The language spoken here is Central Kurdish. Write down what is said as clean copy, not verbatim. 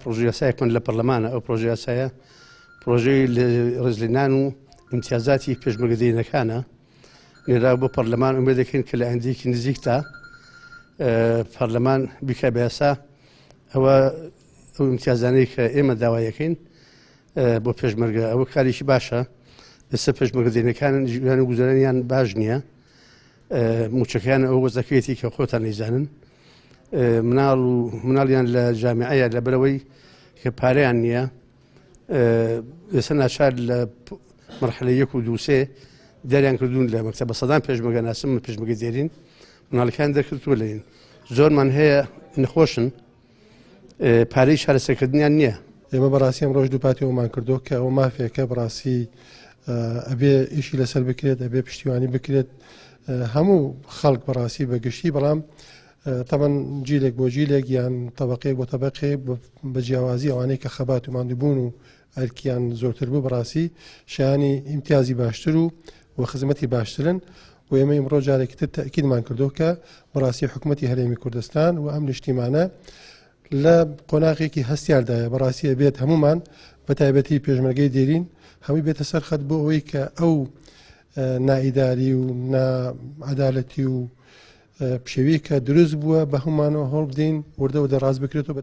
پرۆژەیاسایەکمان لە پەرلەمانە، ئەو پرۆژەیاسایە پرۆژەی ڕێزلێنان و ئیمتیازاتی پێشمەرگە دێرینەکانە نێراوە بۆ پەرلەمان. ئومێد دەکەین کە لە ئایندەیەکی نزیکدا پەرلەمان بیکا بە یاسا. ئەوە ئەو ئیمتیازانەی کە ئێمە داوای دەکەین بۆ پێشمەرگە، ئەوە کارێکی باشە. ئێستا پێشمەرگە دێرینەکان ژیان و گوزەرانیان باش نییە، موچەکەیان ئەو وەزەکەیەتی کە خۆتان نەیزانن. مناڵ و مناڵیان لە جامیعەیە لەبەرەوەی کە پارەیان نییە ئێستا ناچار لە مەرحەلە یەک و دووسێ دەریان کردوون لە مەکتەب. بە سەدان پێشمەگە ناسم من پێشمەگە دێرین مناڵەکان دەرکردووە لەین زۆرمان هەیە نەخۆشن پارەی چارەسەرکردنیان نییە. ئێمە بەڕاستی ئەمڕۆش دووپاتی ئەومان کردو کە ئەو مافێکە بەڕاستی ئەبێ ئیشی لەسەر بکرێت، ئەبێ پشتیوانی بکرێت هەموو خەڵک بەڕاستی بەگشتی، بەڵام تەمەن جیلێک بۆ جیلێک یان تەبقەیەک بۆ تەبقێ بە جیاوازی ئەوانەی کە خەبات و ماندووبوون و ئەرکیان زۆرتر بوو بەڕاستی شایانی ئیمتیازی باشتر و و خزمەتی باشترن و ئێمە ئیمڕۆ جارێکی تر تەئکیدمان کردو کە بەڕاستی حکوومەتی هەرێمی کوردستان و ئەم نیشتیمانە لە قۆناغێکی هەستیاردایە، بەڕاستی ئەبێت هەمومان بە تایبەتی پێشمەرگەی دێرین هەمووی بێتە سەر خەت بۆ ئەوەی کە ئەو نائیداری و ناعەدالەتی و پشێوی کە دروست بووە بە هەمومانەوە هەوڵ بدەین وردە وردە ڕاست بکرێتەوە.